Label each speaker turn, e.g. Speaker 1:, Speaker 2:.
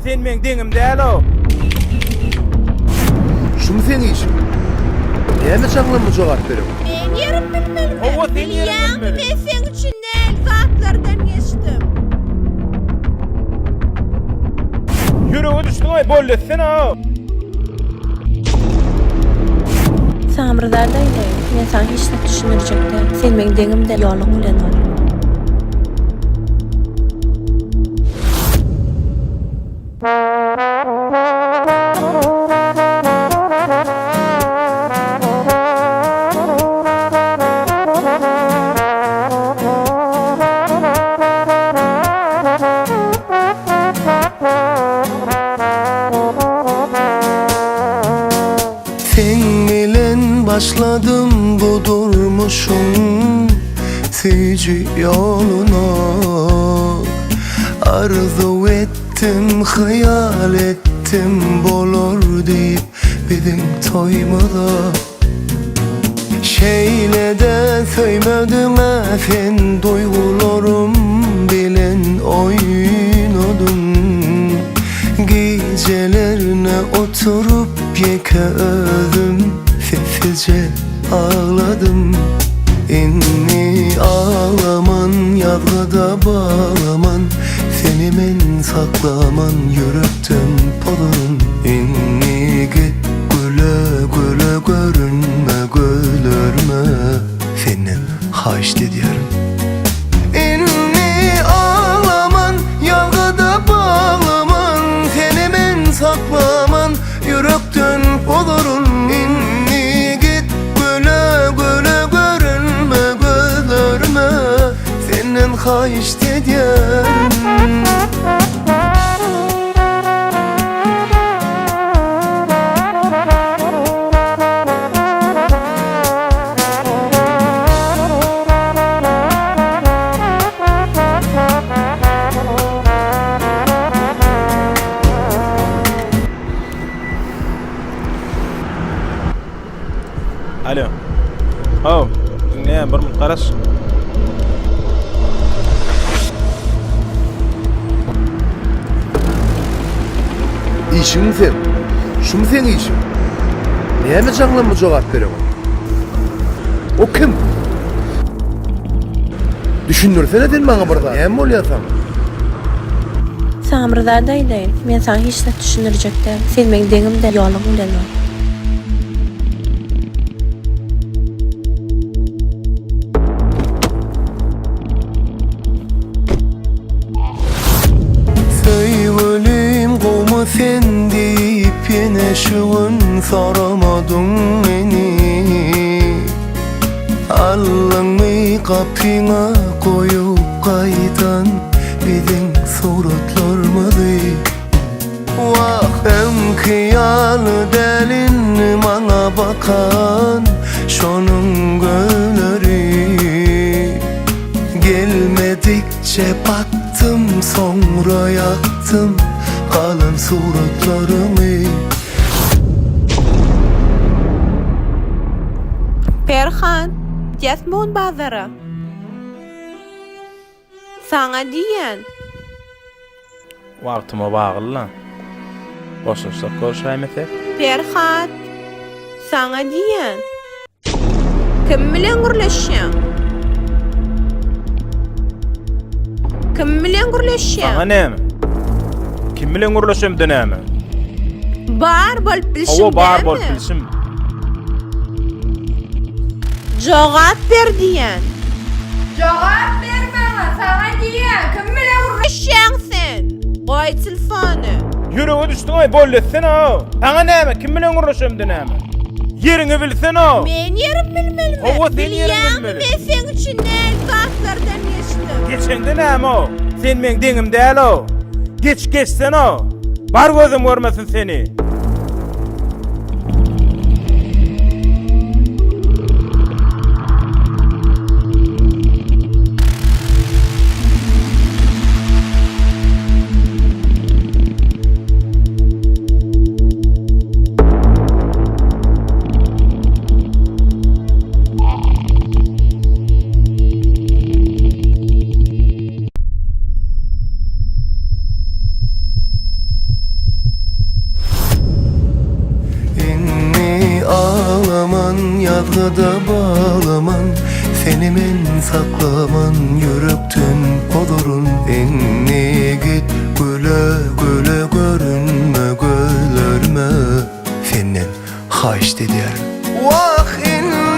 Speaker 1: Sen meň deňim däl-ow.
Speaker 2: Şumy seň işiň? Näme jaňlanma jogap bereňok?
Speaker 3: Men ýerim bilmelimi?
Speaker 1: Hawa, sen ýeriň
Speaker 3: Bilýäňmi,
Speaker 1: bilmeli.
Speaker 3: men seň üçin näl zatlardan geçdim.
Speaker 1: Ýürege düşdüň-aý, boldy etsene-ow.
Speaker 4: Saňa bir zat aýdaýyn, men saňa hiç zat düşündirjek däl. Sen meň deňim däl, ýoluň bilen bol.
Speaker 5: Seň bilen başladym bu durmuşyň süýji ýoluna Arzuw etdim, hyýal etdim bolar diýip biziň toýumyza Şeýle-de söýmediň-ä sen duýgularym bilen oýnadyň Gijelerine oturyp ýeke özüm sessizje agladym Indi aglaman ýazgyda baglaman Seni men saklaman ýürekden pozaryn Indi git güle güle görünme gözlerime Senden haýyşt edýärin. Indi aglaman, ýazgyda baglaman, Seni men saklaman, ýürekden pozaryn. Indi git güle güle görünme gözlerime, Senden haýyşt edýärin.
Speaker 1: Alo. Haw, diňleýän bir minut garaş.
Speaker 2: Işiňmi sen? Şumy seň işiň? Näme jaňlanma jogap bereňok? O kim? Düşündirsene sen maňa bir zat. Näme bolýar saňa?
Speaker 4: Saňa bir zat aýdaýyn, men saňa hiç zat düşündirjek däl. Sen meň deňim däl, ýoluň bilen bol.
Speaker 5: Söýgülim gowmy sen diýip ýene şu gün soramadyň meni Allyňy gapyňa goýup gaýdan biziň suratlarymyzy Wah öňki ýaly däl indi maňa bakan şonuň gözleri Gelmedikçe bakdym soňra ýakdym galan suratlaryňy.
Speaker 3: Perhan, gitýäsmi bu gün bazara? Saňa diýýän.
Speaker 1: Wagtyma bagly-la. Hoşlaşsak görüşäýmesek.
Speaker 3: Perhat, saňa diýýän. Kim bilen gürleşýäň? Kim bilen gürleşýäň?
Speaker 1: Saňa näme? Kim bilen gürleşemde näme?
Speaker 3: Bar bolup bilşim
Speaker 1: Hawa, bar bolup bilşim.
Speaker 3: Jogap ber diýýän.
Speaker 6: Jogap ber maňa, saňa diýýän, kim bilen
Speaker 3: gürleşýäň sen? Goý telefony.
Speaker 1: Ýürege düşdüň-aý, boldy etsene-ow. Saňa näme, kim bilen gürleşemde näme? Ýeriňi bilsene-ow.
Speaker 3: Men ýerim bilmelimi?
Speaker 1: Hawa, sen ýeriňi
Speaker 3: Bilýäňmi,
Speaker 1: bilmeli.
Speaker 3: men seň üçin nähili zatlardan geçdim.
Speaker 1: Geçeňde näme-ow? Sen meň deňim däl-ow. Geç, geçsene-ow. Bar gözüm görmesin seni.
Speaker 5: Başyňa-da baglaman Seni men saklaman Ýürekden pozaryn Indi git güle güle görünme gözlerime Senden haýyşt edýärin. Wah indi.